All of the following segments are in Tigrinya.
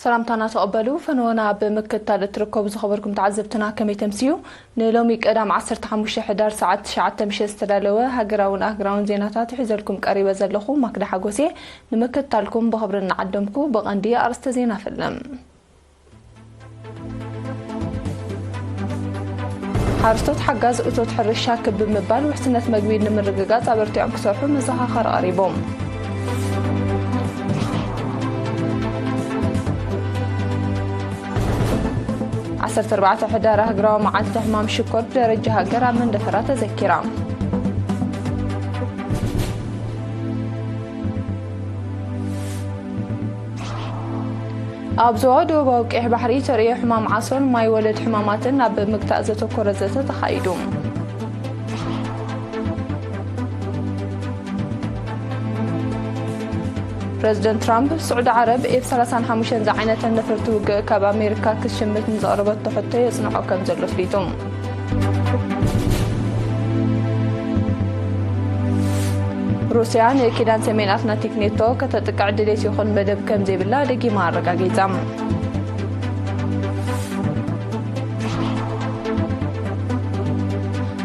ሰላምታና ተቐበሉ። ፈነወና ኣብ ምክትታል እትርከቡ ዝኸበርኩም ተዓዘብትና ከመይ ተምስዩ? ንሎሚ ቀዳም ዓሰርተ ሓሙሽተ ሕዳር ሰዓት ትሽዓተ ምሸት ዝተዳለወ ሃገራውን ኣህጉራውን ዜናታት ሒዘልኩም ቀሪበ ዘለኹ ማክዳ ሓጎሴ። ንምክትታልኩም ብኽብሪ እናዓደምኩ ብቐንዲ ኣርእስተ ዜና ፈልም። ሓረስቶት ሓጋዝ እቶት ሕርሻ ክብ ብምባል ውሕስነት መግቢ ንምርግጋጽ ኣበርቲዖም ክሰርሑ መዘኻኸሪ ቀሪቦም። ዓሰርተ ኣርባዕተ ሕዳር ኣህግራዊ መዓልቲ ሕማም ሽኮር ብደረጃ ሃገር ኣብ መንደፈራ ተዘኪራ። ኣብ ዞባ ደቡባዊ ቀይሕ ባሕሪ ተርእዮ ሕማም ዓሶን ማይ ወለድ ሕማማትን ኣብ ምግታእ ዘተኮረ ዘተ ተኻይዱ። ፕረዚደንት ትራምፕ፣ ስዑዲ ዓረብ ኤፍ ሰላሳን ሓሙሽተን ዝዓይነተን ነፈርቲ ውግእ ካብ ኣሜሪካ ክትሽምት ንዘቕረበቶ ሕቶ የጽንዖ ከም ዘሎ ኣፍሊጡ። ሩስያ ንኪዳን ሰሜን ኣትላንቲክ ኔቶ ከተጥቅዕ ድሌት ይኹን መደብ ከም ዘይብላ ደጊማ ኣረጋጊጻ።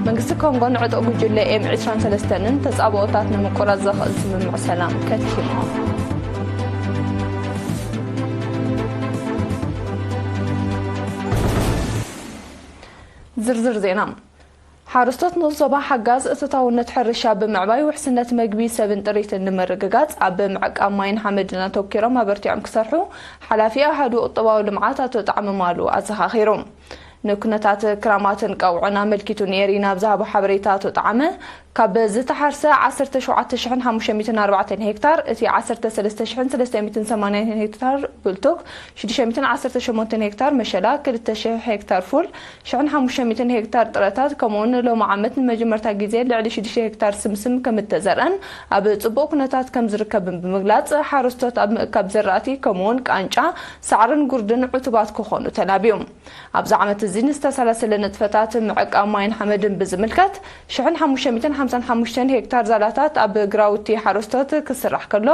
መንግስቲ ኮንጎን ዕጡቕ ጉጅለ ኤም ዕስራን ሰለስተንን ተጻብኦታት ንምቁራጽ ዘኽእል ስምምዕ ሰላም ከቲሞም። ዝርዝር ዜና። ሓረስቶት ንኡስ ዞባ ሓጋዝ እቶታውነት ሕርሻ ብምዕባይ ውሕስነት መግቢ ሰብን ጥሪትን ንምርግጋጽ ኣብ ምዕቃብ ማይን ሓመድን ኣተኪሮም ኣበርቲዖም ክሰርሑ ሓላፊ ኣሃዱ ቁጠባዊ ልምዓት ኣቶ ጣዕመ ማሉ ኣዘኻኺሩ። ንኩነታት ክራማትን ቀውዕን ኣመልኪቱ ንኤሪና ኣብ ዝሃቦ ሓበሬታ ኣቶ ጣዕመ፣ ካብ ዝተሓርሰ ዓሰርተ ሸውዓተ ሽሕን ሓሙሽተ ሚእትን ኣርባዕተን ሄክታር፣ እቲ ዓሰርተ ሰለስተ ሽሕን ሰለስተ ሚእትን ሰማንያን ሄክታር ብልቱግ፣ ሽዱሽተ ሚእትን ዓሰርተ ሸሞንተን ሄክታር መሸላ፣ ክልተ ሽሕ ሄክታር ፉል፣ ሽሕን ሓሙሽተ ሚእትን ሄክታር ጥረታት፣ ከምኡውን ሎሚ ዓመት ንመጀመርታ ግዜ ልዕሊ ሽዱሽተ ሄክታር ስምስም ከም እተዘርአን ኣብ ጽቡቕ ኩነታት ከም ዝርከብን ብምግላጽ፣ ሓረስቶት ኣብ ምእካብ ዘራእቲ ከምኡውን ቃንጫ፣ ሳዕርን ጉርድን ዕቱባት ክኾኑ ተላብዩ። ኣብዚ ዓመት እዚ ንዝተሰላሰለ ንጥፈታት ምዕቃብ ማይን ሓመድን ብዝምልከት፣ ሽሕን ሓሙሽተ ሚእትን ሓምሳን ሓሙሽተን ሄክታር ዛላታት ኣብ ግራውቲ ሓረስቶት ክስራሕ ከሎ፣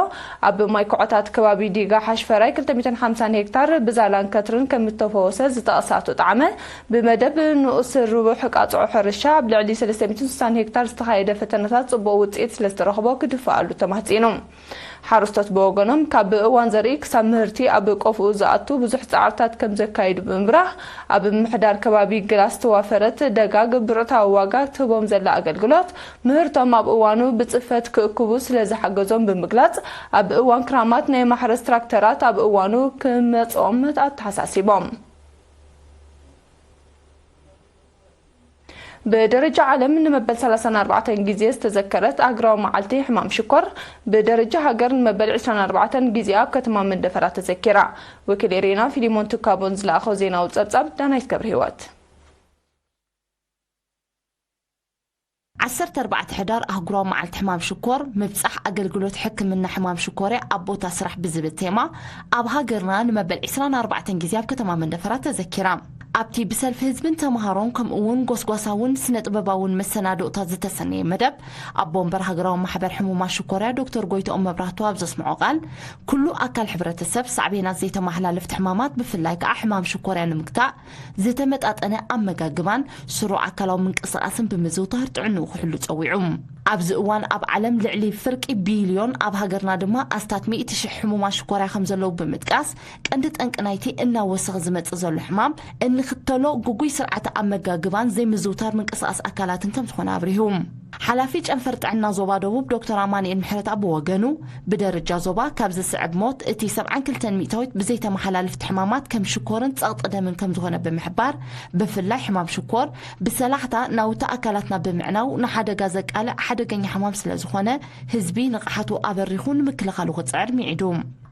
ኣብ ማይ ኮዖታት ከባቢ ዲጋ ሓሽፈራይ ክልተ ሚእትን ሓምሳን ሄክታር ብዛላን ከትርን ከም እተፈወሰ ዝጠቐሰ ኣቶ ጣዕመ፣ ብመደብ ንኡስ ርቡሕ ቃጽዖ ሕርሻ ኣብ ልዕሊ ሰለስተ ሚእትን ስሳን ሄክታር ዝተኻየደ ፈተነታት ጽቡቕ ውጽኢት ስለ ዝተረኽቦ ክድፍኣሉ ተማሕጺኑ። ሓረስቶት ብወገኖም፣ ካብ እዋን ዘርኢ ክሳብ ምህርቲ ኣብ ቆፍኡ ዝኣቱ ብዙሕ ጻዕርታት ከም ዘካይዱ ብምብራህ፣ ኣብ ምምሕዳር ከባቢ ግላ ዝተዋፈረት ደጋግ ብርዕታዊ ዋጋ ትህቦም ዘላ ኣገልግሎት፣ ምህርቶም ኣብ እዋኑ ብጽፈት ክእክቡ ስለ ዝሓገዞም ብምግላጽ፣ ኣብ እዋን ክራማት ናይ ማሕረስ ትራክተራት ኣብ እዋኑ ክመጽኦም ኣተሓሳሲቦም። ብደረጃ ዓለም ንመበል ሰላሳን ኣርባዕተን ግዜ ዝተዘከረት ኣህጉራዊ መዓልቲ ሕማም ሽኮር፣ ብደረጃ ሃገር ንመበል ዕስራን ኣርባዕተን ግዜ ኣብ ከተማ መንደፈራ ተዘኪራ። ወኪል ኤሪና ፊሊሞን ትካቦን ዝለኣኸው ዜናዊ ጸብጻብ ዳናይት ገብረህይወት። ዓሰርተ ኣርባዕተ ሕዳር ኣህጉራዊ መዓልቲ ሕማም ሽኮር፣ ምብጻሕ ኣገልግሎት ሕክምና ሕማም ሽኮርያ ኣብ ቦታ ስራሕ ብዝብል ቴማ፣ ኣብ ሃገርና ንመበል ዕስራን ኣርባዕተን ግዜ ኣብ ከተማ መንደፈራ ተዘኪራ። ኣብቲ ብሰልፊ ህዝብን ተምሃሮን ከምኡ እውን ጎስጓሳውን ስነ ጥበባውን መሰናድኦታት ዝተሰነየ መደብ፣ ኣቦ ወንበር ሃገራዊ ማሕበር ሕሙማት ሽኮርያ ዶክተር ጎይትኦም መብራህቱ ኣብ ዘስምዖ ቃል፣ ኩሉ ኣካል ሕብረተሰብ ሳዕቤናት ዘይተመሓላለፍቲ ሕማማት ብፍላይ ከዓ ሕማም ሽኮርያ ንምግታእ ዝተመጣጠነ ኣመጋግባን ስሩዕ ኣካላዊ ምንቅስቓስን ብምዝውታር ጥዕንኡ ክሕሉ ጸዊዑ። ኣብዚ እዋን ኣብ ዓለም ልዕሊ ፍርቂ ቢልዮን፣ ኣብ ሃገርና ድማ ኣስታት ሚእቲ ሽሕ ሕሙማት ሽኮርያ ከም ዘለዉ ብምጥቃስ፣ ቀንዲ ጠንቂ ናይቲ እናወሰኸ ዝመጽእ ዘሎ ሕማም እንኽተሎ ግጉይ ስርዓተ ኣመጋግባን ዘይምዝውታር ምንቅስቓስ ኣካላትን ከም ዝኾነ ኣብሪሁ። ሓላፊ ጨንፈር ጥዕና ዞባ ደቡብ ዶክተር ኣማኑኤል ምሕረተኣብ ብወገኑ፣ ብደረጃ ዞባ ካብ ዝስዕብ ሞት እቲ ሰብዓን ክልተን ሚእታዊት ብዘይተመሓላልፍቲ ሕማማት ከም ሽኮርን ጸቕጢ ደምን ከም ዝኾነ ብምሕባር፣ ብፍላይ ሕማም ሽኮር ብሰላሕታ ናውቲ ኣካላትና ብምዕናው ንሓደጋ ዘቃልዕ ሓደገኛ ሕማም ስለ ዝኾነ፣ ህዝቢ ንቕሓቱ ኣበሪኹ ንምክልኻሉ ክጽዕር ሚዒዱ።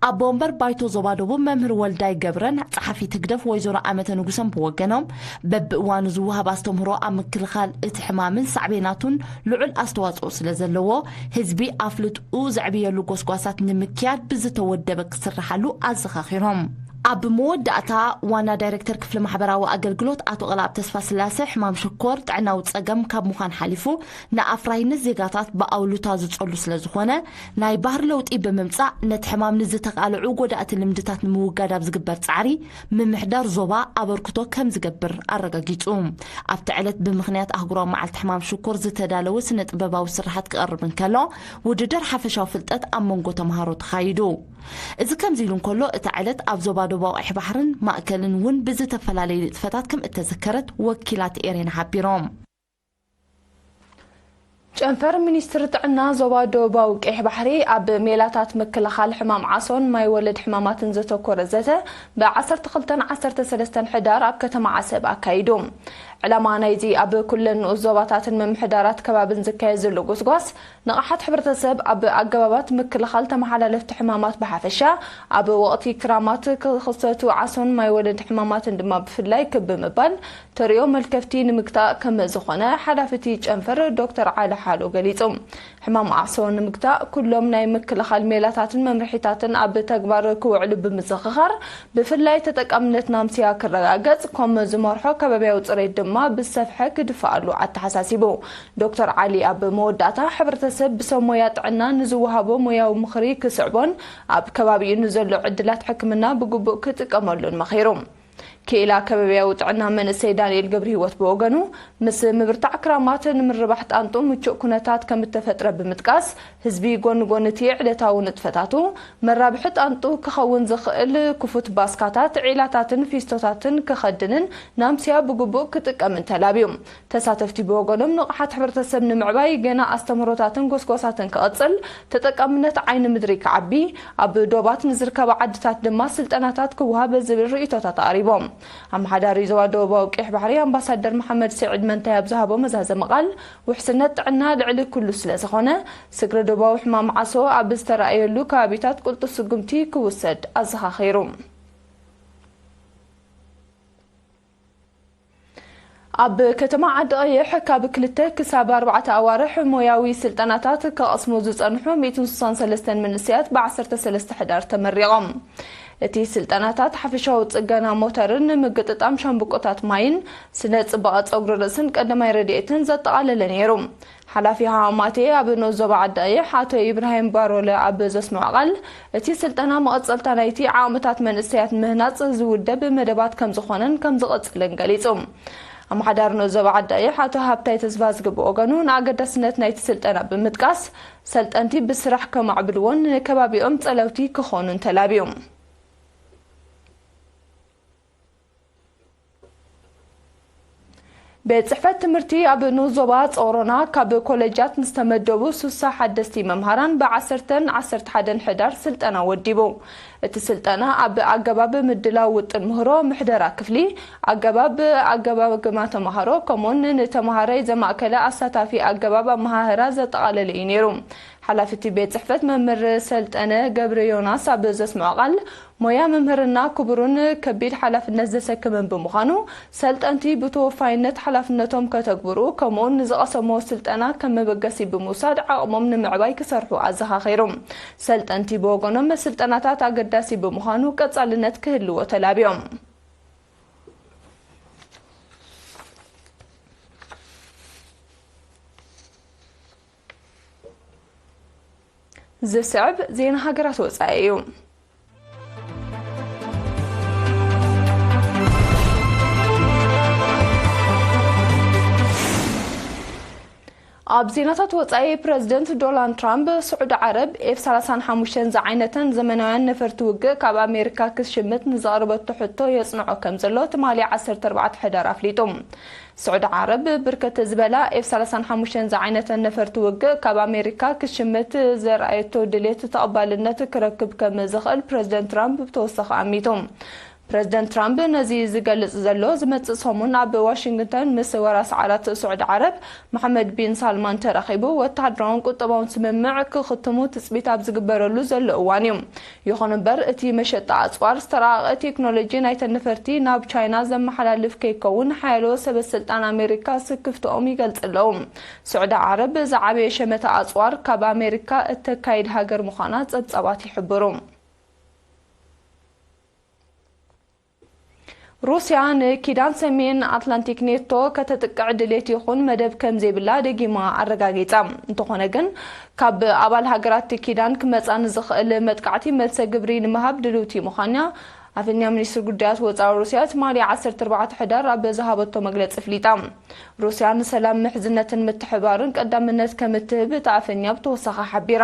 ኣቦ ወንበር ባይቶ ዞባ ደቡብ መምህር ወልዳይ ገብረን ጸሓፊት ህግደፍ ወይዘሮ ኣመተ ንጉሰን ብወገኖም፣ በብእዋኑ ዝወሃብ ኣስተምህሮ ኣብ ምክልኻል እቲ ሕማምን ሳዕቤናቱን ልዑል ኣስተዋጽኦ ስለ ዘለዎ፣ ህዝቢ ኣፍልጥኡ ዘዕብየሉ ጎስጓሳት ንምክያድ ብዝተወደበ ክስርሓሉ ኣዘኻኺሮም። ኣብ መወዳእታ፣ ዋና ዳይሬክተር ክፍሊ ማሕበራዊ ኣገልግሎት ኣቶ ቐለኣብ ተስፋስላሰ፣ ሕማም ሽኮር ጥዕናዊ ጸገም ካብ ምዃን ሓሊፉ፣ ንኣፍራይነት ዜጋታት ብኣውሉታ ዝጸሉ ስለ ዝኾነ፣ ናይ ባህሪ ለውጢ ብምምጻእ፣ ነቲ ሕማም ንዝተቃልዑ ጎዳእቲ ልምድታት ንምውጋድ ኣብ ዝግበር ጻዕሪ፣ ምምሕዳር ዞባ ኣበርክቶ ከም ዝገብር ኣረጋጊጹ። ኣብቲ ዕለት ብምኽንያት ኣህጉራዊ መዓልቲ ሕማም ሽኮር ዝተዳለወ ስነ ጥበባዊ ስርሓት ክቐርብ እንከሎ፣ ውድድር ሓፈሻዊ ፍልጠት ኣብ መንጎ ተምሃሮ ተኻይዱ። እዚ ከምዚ ኢሉ እንከሎ፣ እታ ዕለት ኣብ ዞባ ደቡባዊ ቀይሕ ባሕርን ማእከልን እውን ብዝተፈላለዩ ንጥፈታት ከም እተዘከረት ወኪላት ኤሬና ሓቢሮም። ጨንፈር ሚኒስትሪ ጥዕና ዞባ ደቡባዊ ቀይሕ ባሕሪ ኣብ ሜላታት ምክልኻል ሕማም ዓሶን ማይ ወለድ ሕማማትን ዘተኮረ ዘተ ብ ዓሰርተ ክልተን ዓሰርተ ሰለስተን ሕዳር ኣብ ከተማ ዓሰብ ኣካይዱ። ዕላማ ናይዚ ኣብ ኩለን ንኡስ ዞባታትን ምምሕዳራት ከባብን ዝካየድ ዘሎ ጎስጓስ፣ ንቕሓት ሕብረተሰብ ኣብ ኣገባባት ምክልኻል ተመሓላለፍቲ ሕማማት ብሓፈሻ፣ ኣብ ወቕቲ ክራማት ክኽሰቱ ዓሶን ማይ ወለድ ሕማማትን ድማ ብፍላይ ክብ ብምባል ተርእዮ መልከፍቲ ንምግታእ ከም ዝኾነ ሓላፊ እቲ ጨንፈር ዶክተር ዓሊ ሓሎ ገሊጹ። ሕማም ዓሶ ንምግታእ ኩሎም ናይ ምክልኻል ሜላታትን መምርሒታትን ኣብ ተግባር ክውዕሉ ብምዝኽኻር፣ ብፍላይ ተጠቃምነት ናምስያ ክረጋገጽ፣ ከም ዝመርሖ ከባብያዊ ጽሬት ድማ ብሰፍሐ ክድፍኣሉ ኣተሓሳሲቡ። ዶክተር ዓሊ ኣብ መወዳእታ፣ ሕብረተሰብ ብሰብ ሞያ ጥዕና ንዝወሃቦ ሞያዊ ምኽሪ ክስዕቦን ኣብ ከባቢኡ ንዘሎ ዕድላት ሕክምና ብግቡእ ክጥቀመሉን መኺሩ። ክኢላ ከባብያዊ ጥዕና መንእሰይ ዳንኤል ገብረህይወት ብወገኑ፣ ምስ ምብርታዕ ክራማት ንምርባሕ ጣንጡ ምቹእ ኩነታት ከም እተፈጥረ ብምጥቃስ፣ ህዝቢ ጎኒ ጎኒ እቲ ዕለታዊ ንጥፈታቱ መራብሒ ጣንጡ ክኸውን ዝኽእል ክፉት ባስካታት፣ ዒላታትን ፊስቶታትን ክኸድንን ናምስያ ብግቡእ ክጥቀምን ተላብዩ። ተሳተፍቲ ብወገኖም፣ ንቕሓት ሕብረተሰብ ንምዕባይ ገና ኣስተምህሮታትን ጎስጓሳትን ክቕጽል፣ ተጠቃምነት ዓይኒ ምድሪ ክዓቢ፣ ኣብ ዶባት ንዝርከባ ዓድታት ድማ ስልጠናታት ክወሃብ ዝብል ርእይቶታት ኣቕሪቦም። ኣመሓዳሪ ዞባ ደቡባዊ ቀይሕ ባሕሪ ኣምባሳደር መሓመድ ስዒድ መንታይ ኣብ ዝሃቦ መዛዘሚ ቃል፣ ውሕስነት ጥዕና ልዕሊ ኩሉ ስለ ዝኾነ፣ ስግረ ዶባዊ ሕማም ዓሶ ኣብ ዝተራእየሉ ከባቢታት ቅልጡፍ ስጉምቲ ክውሰድ ኣዘኻኺሩ። ኣብ ከተማ ዓዲ ቀይሕ ካብ ክልተ ክሳብ ኣርባዕተ ኣዋርሕ ሞያዊ ስልጠናታት ክቐስሙ ዝጸንሑ ሚእትን ስሳን ሰለስተን መንእሰያት ብ ዓሰርተ ሰለስተ ሕዳር ተመሪቖም። እቲ ስልጠናታት ሓፈሻዊ ጽገና ሞተርን ምግጥጣም ሻምብቆታት ማይን ስነ ጽባቐ ጸጉሪ ርእስን ቀዳማይ ረድኤትን ዘጠቓለለ ነይሩ። ሓላፊ ሃማቴ ኣብ ንኡስ ዞባ ዓዲ ቀይሕ ኣቶ ኢብራሂም ባሮለ ኣብ ዘስምዖ ቃል፣ እቲ ስልጠና መቐጸልታ ናይቲ ዓቕምታት መንእሰያት ምህናጽ ዝውደብ መደባት ከም ዝኾነን ከም ዝቐጽልን ገሊጹ። ኣመሓዳሪ ንኡስ ዞባ ዓዲ ቀይሕ ኣቶ ሃብታይ ተስፋዝጊ ብወገኑ፣ ንኣገዳስነት ናይቲ ስልጠና ብምጥቃስ፣ ሰልጠንቲ ብስራሕ ከማዕብልዎን ንከባቢኦም ጸለውቲ ክኾኑን ተላብዩ። ቤት ጽሕፈት ትምህርቲ ኣብ ንኡስ ዞባ ጾሮና ካብ ኮለጃት ንዝተመደቡ ሱሳ ሓደስቲ መምሃራን ብ ዓሰርተን ዓሰርተ ሓደን ሕዳር ስልጠና ወዲቡ። እቲ ስልጠና ኣብ ኣገባብ ምድላው ውጥን ምህሮ፣ ምሕደራ ክፍሊ፣ ኣገባብ ኣገማግማ ተምሃሮ፣ ከምኡውን ንተምሃራይ ዘማእከለ ኣሳታፊ ኣገባብ ኣመሃህራ ዘጠቓለለ እዩ ነይሩ። ሓላፊ እቲ ቤት ጽሕፈት መምህር ሰልጠነ ገብረ ዮናስ ኣብ ዘስምዖ ቃል፣ ሞያ መምህርና ክቡርን ከቢድ ሓላፍነት ዘሰክምን ብምዃኑ፣ ሰልጠንቲ ብተወፋይነት ሓላፍነቶም ከተግብሩ፣ ከምኡውን ንዝቐሰምዎ ስልጠና ከም መበገሲ ብምውሳድ ዓቕሞም ንምዕባይ ክሰርሑ ኣዘኻኺሩ። ሰልጠንቲ ብወገኖም፣ ስልጠናታት ኣገዳሲ ብምዃኑ ቀጻልነት ክህልዎ ተላብዮም። ዝስዕብ ዜና ሃገራት ወጻኢ እዩ። ኣብ ዜናታት ወጻኢ፣ ፕረዚደንት ዶናልድ ትራምፕ፣ ስዑዲ ዓረብ ኤፍ ሰላሳን ሓሙሽተን ዝዓይነተን ዘመናውያን ነፈርቲ ውግእ ካብ ኣሜሪካ ክትሽምት ንዘቕረበቶ ሕቶ የጽንዖ ከም ዘሎ ትማሊ ዓሰርተ ኣርባዕተ ሕዳር ኣፍሊጡ። ስዑዲ ዓረብ ብርከት ዝበላ ኤፍ ሰላሳን ሓሙሽተን ዝዓይነተን ነፈርቲ ውግእ ካብ ኣሜሪካ ክትሽምት ዘርኣየቶ ድሌት ተቐባልነት ክረክብ ከም ዝኽእል ፕረዚደንት ትራምፕ ብተወሳኺ ኣሚቱ። ፕረዚደንት ትራምፕ ነዚ ዝገልጽ ዘሎ፣ ዝመጽእ ሰሙን ኣብ ዋሽንግተን ምስ ወራሲ ዓራት ስዑዲ ዓረብ መሓመድ ቢን ሳልማን ተራኺቡ ወተሃደራውን ቁጠባውን ስምምዕ ክኽትሙ ትጽቢት ኣብ ዝግበረሉ ዘሎ እዋን እዩ። ይኹን እምበር፣ እቲ መሸጣ ኣጽዋር ዝተራቐቐ ቴክኖሎጂ ናይተን ነፈርቲ ናብ ቻይና ዘመሓላልፍ ከይከውን ሓያሎ ሰበ ስልጣን ኣሜሪካ ስክፍትኦም ይገልጹ ኣለዉ። ስዑዲ ዓረብ ዝዓበየ ሸመታ ኣጽዋር ካብ ኣሜሪካ እተካይድ ሃገር ምዃና ጸብጻባት ይሕብሩ። ሩስያ ንኪዳን ሰሜን ኣትላንቲክ ኔቶ ከተጥቅዕ ድሌት ይኹን መደብ ከም ዘይብላ ደጊማ ኣረጋጊጻ። እንተኾነ ግን፣ ካብ ኣባል ሃገራት ኪዳን ክመጻ ንዝኽእል መጥቃዕቲ መልሰ ግብሪ ንምሃብ ድልውቲ ምዃና ኣፈኛ ሚኒስትሪ ጉዳያት ወጻኢ ሩስያ ትማሊ ዓሰርተ ኣርባዕተ ሕዳር ኣብ ዝሃበቶ መግለጺ ኣፍሊጣ። ሩስያ ንሰላም ምሕዝነትን ምትሕባርን ቀዳምነት ከም እትህብ እታ ኣፈኛ ብተወሳኺ ሓቢራ።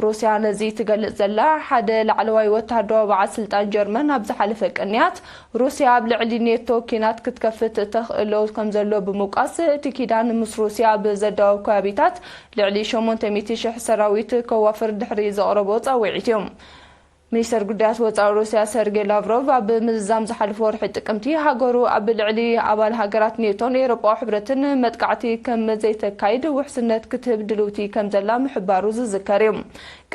ሩስያ ነዚ ትገልጽ ዘላ፣ ሓደ ላዕለዋይ ወተሃደራዊ በዓል ስልጣን ጀርመን ኣብ ዝሓለፈ ቅንያት፣ ሩስያ ኣብ ልዕሊ ኔቶ ኪናት ክትከፍት ተኽእሎ ከም ዘሎ ብምውቃስ፣ እቲ ኪዳን ምስ ሩስያ ኣብ ዘዳወብ ከባቢታት ልዕሊ ሸሞንተ ሚእቲ ሽሕ ሰራዊት ከዋፍር ድሕሪ ዘቕረቦ ጻውዒት እዩ። ሚኒስተር ጉዳያት ወጻኢ ሩስያ ሰርጌይ ላቭሮቭ ኣብ ምዝዛም ዝሓለፈ ወርሒ ጥቅምቲ፣ ሃገሩ ኣብ ልዕሊ ኣባል ሃገራት ኔቶን ኤውሮጳዊ ሕብረትን መጥቃዕቲ ከም ዘይተካይድ ውሕስነት ክትህብ ድልውቲ ከም ዘላ ምሕባሩ ዝዝከር እዩ።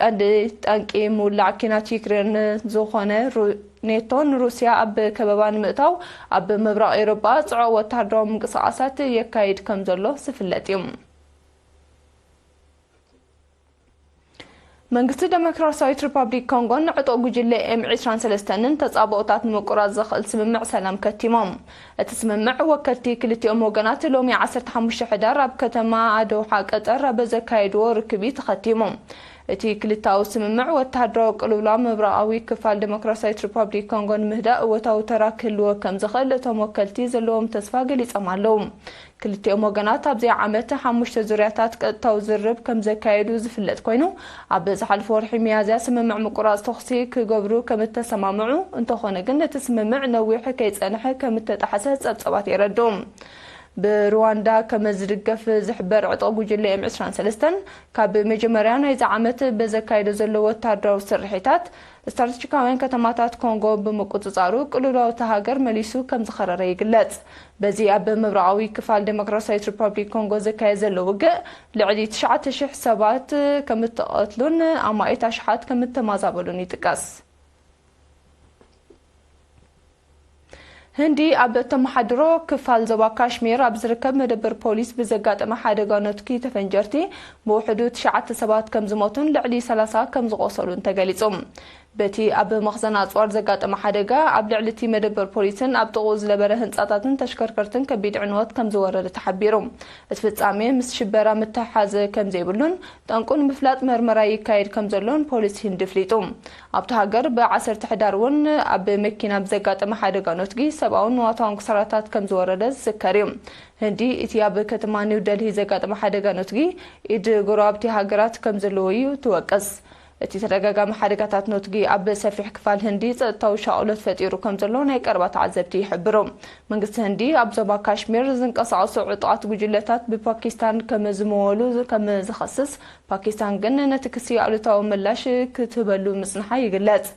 ቀንዲ ጠንቂ ምውላዕ ኪናት ዩክሬን ዝኾነ ሩ-፣ ኔቶ ንሩስያ ኣብ ከበባ ንምእታው ኣብ ምብራቕ ኤውሮጳ ጽዑቕ ወተሃደራዊ ምንቅስቓሳት የካይድ ከም ዘሎ ዝፍለጥ እዩ። መንግስቲ ደሞክራሲያዊት ሪፓብሊክ ኮንጎን ዕጡቕ ጉጅለ ኤም ዕስራን ሰለስተን ተጻብኦታት ንምቁራጽ ዘኽእል ስምምዕ ሰላም ከቲሞም። እቲ ስምምዕ ወከልቲ ክልቲኦም ወገናት ሎሚ ዓሰርተ ሓሙሽተ ሕዳር ኣብ ከተማ ኣዶሓ ቀጠር ኣብ ዘካየድዎ ርክብ እዩ ተኸቲሙ። እቲ ክልታዊ ስምምዕ ወተሃደራዊ ቅልውላው ምብራቓዊ ክፋል ደሞክራሲያዊት ሪፓብሊክ ኮንጎ ንምህዳእ እወታዊ ተራ ክህልዎ ከም ዝኽእል እቶም ወከልቲ ዘለዎም ተስፋ ገሊጾም ኣለዉ። ክልቲኦም ወገናት ኣብዚ ዓመት ሓሙሽተ ዙርያታት ቀጥታዊ ዝርርብ ከም ዘካየዱ ዝፍለጥ ኮይኑ፣ ኣብ ዝሓለፈ ወርሒ ሚያዝያ ስምምዕ ምቁራጽ ተኹሲ ክገብሩ ከም እተሰማምዑ፣ እንተኾነ ግን እቲ ስምምዕ ነዊሕ ከይጸንሐ ከም እተጣሕሰ ጸብጸባት የረድኡ። ብሩዋንዳ ከም ዝድገፍ ዝሕበር ዕጡቕ ጉጅለ ኤም ዕስራን ሰለስተን፣ ካብ መጀመርያ ናይዚ ዓመት ብዘካየዶ ዘሎ ወተሃደራዊ ስርሒታት፣ ስትራተጂካውያን ከተማታት ኮንጎ ብምቁጽጻሩ፣ ቅልውላው እታ ሃገር መሊሱ ከም ዝኸረረ ይግለጽ። በዚ ኣብ ምብራቓዊ ክፋል ደሞክራሲያዊት ሪፓብሊክ ኮንጎ ዝካየድ ዘሎ ውግእ፣ ልዕሊ ትሽዓተ ሽሕ ሰባት ከም እተቐትሉን ኣማኢት ኣሽሓት ከም እተማዛበሉን ይጥቀስ። ህንዲ ኣብ እተመሓድሮ ክፋል ዞባ ካሽሚር ኣብ ዝርከብ መደበር ፖሊስ ብዘጋጠመ ሓደጋ ነትኪ ተፈንጀርቲ ብውሕዱ ትሽዓተ ሰባት ከም ዝሞቱን ልዕሊ ሰላሳ ከም ዝቖሰሉን ተገሊጹ። በቲ ኣብ መኽዘን ኣጽዋር ዘጋጠመ ሓደጋ፣ ኣብ ልዕሊ እቲ መደበር ፖሊስን ኣብ ጥቕኡ ዝነበረ ህንጻታትን ተሽከርከርትን ከቢድ ዕንወት ከም ዝወረደ ተሓቢሩ። እቲ ፍጻሜ ምስ ሽበራ ምትሕሓዝ ከም ዘይብሉን፣ ጠንቁ ንምፍላጥ መርመራ ይካየድ ከም ዘሎን ፖሊስ ህንዲ ኣፍሊጡ። ኣብታ ሃገር ብዓሰርተ ሕዳር እውን ኣብ መኪና ብዘጋጠመ ሓደጋ ነትጊ ሰብኣውን ንዋታውን ክሳራታት ከም ዝወረደ ዝዝከር እዩ። ህንዲ፣ እቲ ኣብ ከተማ ኒው ደልሂ ዘጋጠመ ሓደጋ ነትጊ፣ ኢድ ጎረባብቲ ሃገራት ከም ዘለዎ እዩ ትወቅስ። እቲ ተደጋጋሚ ሓደጋታት ነትጊ ኣብ ሰፊሕ ክፋል ህንዲ ጸጥታዊ ሻቕሎት ፈጢሩ ከም ዘሎ ናይ ቀረባ ተዓዘብቲ ይሕብሩ። መንግስቲ ህንዲ ኣብ ዞባ ካሽሚር ዝንቀሳቐሱ ዕጡቓት ጉጅለታት ብፓኪስታን ከም ዝመወሉ ከም ዝኸስስ፣ ፓኪስታን ግን ነቲ ክሲ ኣሉታዊ ምላሽ ክትህበሉ ምጽንሓ ይግለጽ።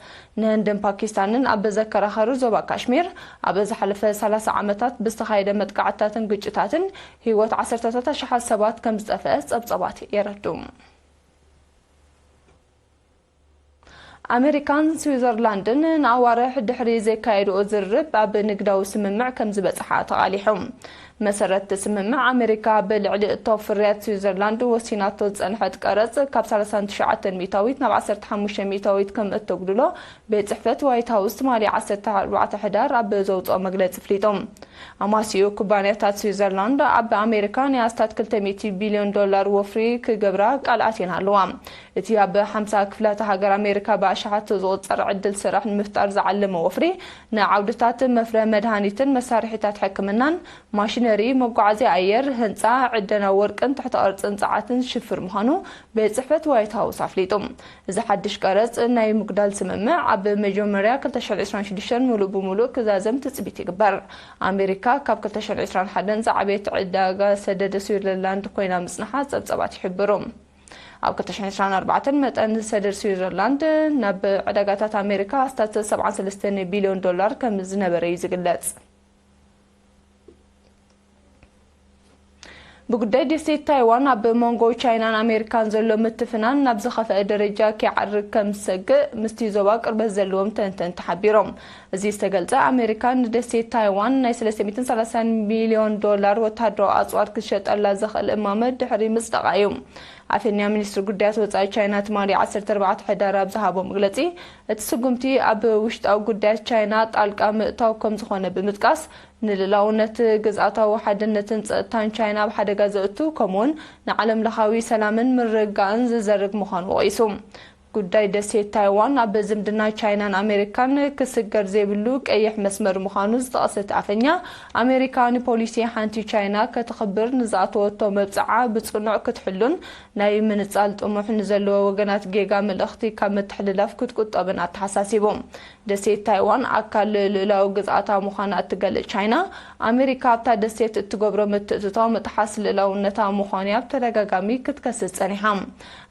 ንህንድን ፓኪስታንን ኣብ ዘከራኸሩ ዞባ ካሽሚር ኣብ ዝሓለፈ ሰላሳ ዓመታት ብዝተኻየደ መጥቃዕትታትን ግጭታትን ህይወት ዓሰርተታት ኣሽሓት ሰባት ከም ዝጠፍአ ጸብጸባት የረድኡ። ኣሜሪካን ስዊዘርላንድን ንኣዋርሕ ድሕሪ ዘካየድኦ ዝርርብ ኣብ ንግዳዊ ስምምዕ ከም ዝበጽሓ ተቓሊሖም። መሰረት እቲ ስምምዕ፣ ኣሜሪካ ብልዕሊ እቶ ፍርያት ስዊዘርላንድ ወሲናቶ ዝጸንሐት ቀረጽ ካብ ሰላሳን ትሽዓተን ሚእታዊት ናብ ዓሰርተ ሓሙሽተ ሚእታዊት ከም እተጉድሎ ቤት ጽሕፈት ዋይት ሃውስ ትማሊ ዓሰርተ ኣርባዕተ ሕዳር ኣብ ዘውጽኦ መግለጺ ኣፍሊጡ። ኣማሲኡ፣ ኩባንያታት ስዊዘርላንድ ኣብ ኣሜሪካ ናይ ኣስታት ክልተ ሚእቲ ቢልዮን ዶላር ወፍሪ ክገብራ ቃል ኣትየን ኣለዋ። እቲ ኣብ ሓምሳ ክፍላተ ሃገር ኣሜሪካ ብኣሽሓት ዝቑጸር ዕድል ስራሕ ንምፍጣር ዝዓለመ ወፍሪ፣ ንዓውድታት መፍረ መድሃኒትን መሳርሒታት ሕክምናን፣ ማሽነሪ፣ መጓዓዝያ ኣየር፣ ህንጻ፣ ዕደና ወርቅን ትሕተ ቅርጽን ጸዓትን ዝሽፍር ምዃኑ ቤት ጽሕፈት ዋይት ሃውስ ኣፍሊጡ። እዚ ሓድሽ ቀረጽ ናይ ምጉዳል ስምምዕ ኣብ መጀመርያ ክልተ ሽሕን ዕስራን ሽዱሽተን ምሉእ ብምሉእ ክዛዘም ትጽቢት ይግበር። ኣሜሪካ ካብ ክልተ ሽሕን ዕስራን ሓደን ዝዓበየት ዕዳጋ ሰደድ ስዊዘርላንድ ኮይና ምጽንሓ ጸብጸባት ይሕብሩ። ኣብ ክልተ ሽሕን ዕስራን ኣርባዕተን መጠን ሰደድ ስዊዘርላንድ ናብ ዕዳጋታት ኣሜሪካ ኣስታት ሰብዓን ሰለስተን ቢልዮን ዶላር ከም ዝነበረ እዩ ዝግለጽ። ብጉዳይ ደሴት ታይዋን ኣብ መንጎ ቻይናን ኣሜሪካን ዘሎ ምትፍናን ናብ ዝኸፍአ ደረጃ ከይዓርግ ከም ዝሰግእ ምስቲ ዞባ ቅርበት ዘለዎም ተንተንቲ ሓቢሮም። እዚ ዝተገልጸ፣ ኣሜሪካ ንደሴት ታይዋን ናይ ሰለስተ ሚእትን ሰላሳን ሚልዮን ዶላር ወተሃደራዊ ኣጽዋር ክትሸጠላ ዘኽእል እማመ ድሕሪ ምጽዳቓ እዩ። ኣፈኛ ሚኒስትሪ ጉዳያት ወጻኢ ቻይና ትማሊ ዓሰርተ ኣርባዕተ ሕዳር ኣብ ዝሃቦ መግለጺ፣ እቲ ስጉምቲ ኣብ ውሽጣዊ ጉዳያት ቻይና ጣልቃ ምእታው ከም ዝኾነ ብምጥቃስ፣ ንልኡላውነት፣ ግዝኣታዊ ሓድነትን ጸጥታን ቻይና ኣብ ሓደጋ ዘእቱ፣ ከምኡውን ንዓለም ለኻዊ ሰላምን ምርግጋእን ዝዘርግ ምዃኑ ወቒሱ። ጉዳይ ደሴት ታይዋን ኣብ ዝምድና ቻይናን ኣሜሪካን ክስገር ዘይብሉ ቀይሕ መስመር ምዃኑ ዝጠቐሰ እቲ ኣፈኛ፣ ኣሜሪካ ንፖሊሲ ሓንቲ ቻይና ከተኽብር ንዝኣተወቶ መብጽዓ ብጽኑዕ ክትሕሉን ናይ ምንጻል ጥሙሕ ንዘለዎ ወገናት ጌጋ መልእኽቲ ካብ ምትሕልላፍ ክትቁጠብን ኣተሓሳሲቡ። ደሴት ታይዋን ኣካል ልኡላዊ ግዝኣታ ምዃና እትገልጽ ቻይና፣ ኣሜሪካ ኣብታ ደሴት እትገብሮ ምትእትታው ምጥሓስ ልኡላውነታ ምዃኑ ኣብ ተደጋጋሚ ክትከስስ ጸኒሓ።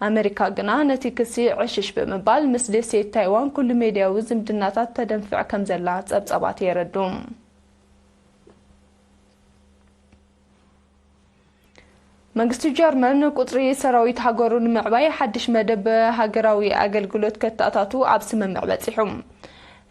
ኣሜሪካ ግና ነቲ ክሲ ዕሽሽ ብምባል፣ ምስ ደሴት ታይዋን ኩሉ ሜድያዊ ዝምድናታት ተደንፍዕ ከም ዘላ ጸብጻባት የረዱ። መንግስቲ ጀርመን ቁጽሪ ሰራዊት ሃገሩ ንምዕባይ ሓድሽ መደብ ሃገራዊ ኣገልግሎት ከተኣታቱ ኣብ ስምምዕ በጺሑ።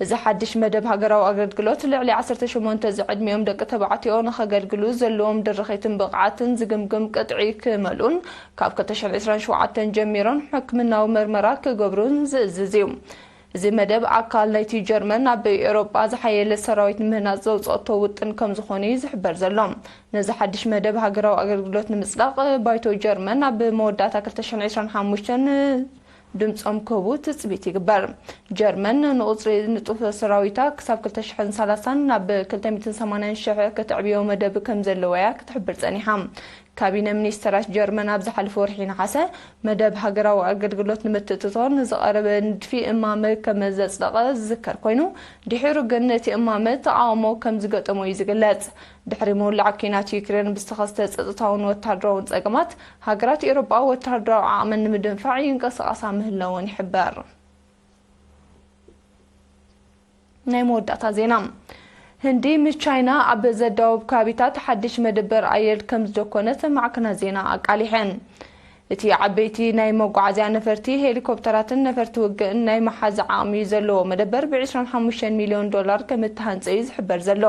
እዚ ሓድሽ መደብ ሃገራዊ ኣገልግሎት፣ ልዕሊ ዓሰርተ ሸሞንተ ዝዕድሚኦም ደቂ ተባዕትዮ ንኸገልግሉ ዘለዎም ድርኺትን ብቕዓትን ዝግምግም ቅጥዒ ክመልኡን፣ ካብ ክልተ ሽሕን ዕስራን ሸውዓተን ጀሚሮም ሕክምናዊ መርመራ ክገብሩን ዝእዝዝ እዩ። እዚ መደብ፣ ኣካል ናይቲ ጀርመን ኣብ ኤውሮጳ ዝሓየለ ሰራዊት ንምህናጽ ዘውጸኦቶ ውጥን ከም ዝኾነ እዩ ዝሕበር ዘሎ። ነዚ ሓድሽ መደብ ሃገራዊ ኣገልግሎት ንምጽዳቕ፣ ባይቶ ጀርመን ኣብ መወዳእታ ክልተ ሽሕን ዕስራን ሓሙሽተን ድምጾም ክህቡ ትጽቢት ይግበር። ጀርመን ንቁጽሪ ንጡፍ ሰራዊታ ክሳብ ክልተ ሽሕን ሰላሳን ናብ ክልተ ሚእትን ሰማንያን ሽሕ ከተዕብዮ መደብ ከም ዘለዋ እያ ክትሕብር ጸኒሓ። ካቢነ ሚኒስተራት ጀርመን ኣብ ዝሓለፈ ወርሒ ነሓሰ፣ መደብ ሃገራዊ ኣገልግሎት ንምትእትታው ንዝቐረበ ንድፊ እማመ ከም ዘጽደቐ ዝዝከር ኮይኑ፣ ድሒሩ ግን እቲ እማመ ተቓውሞ ከም ዝገጠሞ እዩ ዝግለጽ። ድሕሪ ምውላዕ ኲናት ዩክሬን ብዝተኸስተ ጸጥታውን ወተሃደራውን ጸገማት፣ ሃገራት ኤውሮጳ ወተሃደራዊ ዓቕመን ንምድንፋዕ ይንቀሳቐሳ ምህላወን ይሕበር። ናይ መወዳእታ ዜና። ህንዲ ምስ ቻይና ኣብ ዘዳውብ ከባቢታት ሓድሽ መደበር ኣየር ከም ዝደኮነት ማዕከናት ዜና ኣቃሊሐን። እቲ ዓበይቲ ናይ መጓዓዝያ ነፈርቲ፣ ሄሊኮፕተራትን ነፈርቲ ውግእን ናይ መሓዝ ዓቕሚ ዘለዎ መደበር ብ ዕስራን ሓሙሽተን ሚልዮን ዶላር ከም እተሃንጸ እዩ ዝሕበር ዘሎ።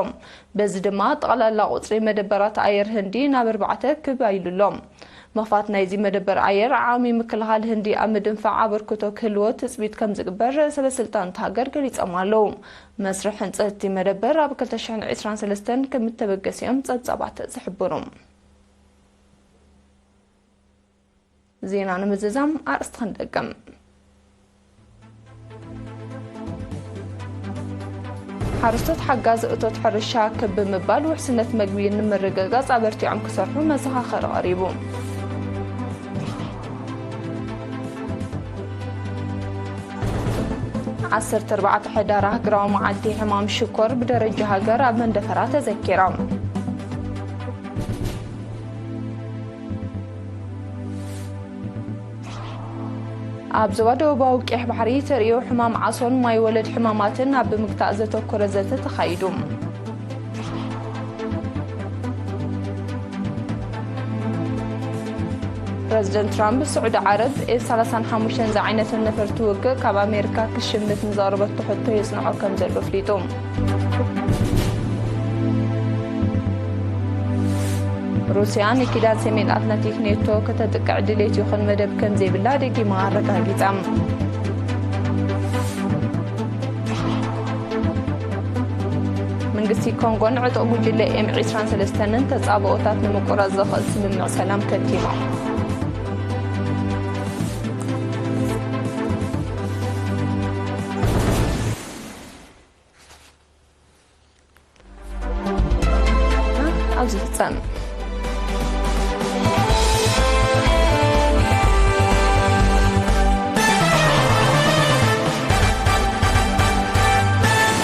በዚ ድማ ጠቕላላ ቁጽሪ መደበራት ኣየር ህንዲ ናብ ኣርባዕተ ክብ ኢሉ ኣሎ። ምኽፋት ናይዚ መደበር ኣየር፣ ዓቕሚ ምክልኻል ህንዲ ኣብ ምድንፋዕ ኣበርክቶ ክህልዎ ትጽቢት ከም ዝግበር ሰበ ስልጣን እታ ሃገር ገሊጾም ኣለዉ። መስርሕ ህንጸት እቲ መደበር ኣብ ክልተ ሽሕን ዕስራን ሰለስተን ከም እተበገሰ እዮም ጸብጻባት ዝሕብሩ። ዜና ንምዝዛም ኣርእስቲ ክንደግም። ሓረስቶት ሓጋዝ እቶት ሕርሻ ክብ ብምባል ውሕስነት መግቢ ንምርግጋጽ ኣበርቲዖም ክሰርሑ መዘኻኸሪ ቀሪቡ። ዓሰርተ ኣርባዕተ ሕዳር ኣህግራዊ መዓልቲ ሕማም ሽኮር ብደረጃ ሃገር ኣብ መንደፈራ ተዘኪራ። ኣብ ዞባ ደቡባዊ ቀይሕ ባሕሪ ተርእዮ ሕማም ዓሶን ማይ ወለድ ሕማማትን ኣብ ብምግታእ ዘተኮረ ዘተ ተኻይዱ። ፕረዚደንት ትራምፕ ስዑዲ ዓረብ ኤፍ ሰላሳን ሓሙሽተን ዝዓይነተን ነፈርቲ ውግእ ካብ ኣሜሪካ ክሽምት ንዘቕረበቶ ሕቶ የጽንዖ ከም ዘሎ ኣፍሊጡ። ሩስያ ንኪዳን ሰሜን ኣትላንቲክ ኔቶ ከተጥቅዕ ድሌት ይኹን መደብ ከም ዘይብላ ደጊማ ኣረጋጊጻ። መንግስቲ ኮንጎን ዕጡቕ ጉጅለ ኤም ዕስራን ሰለስተንን ተጻብኦታት ንምቁራጽ ዘኽእል ስምምዕ ሰላም ከቲማ። ኣብዚ ይፍጸም።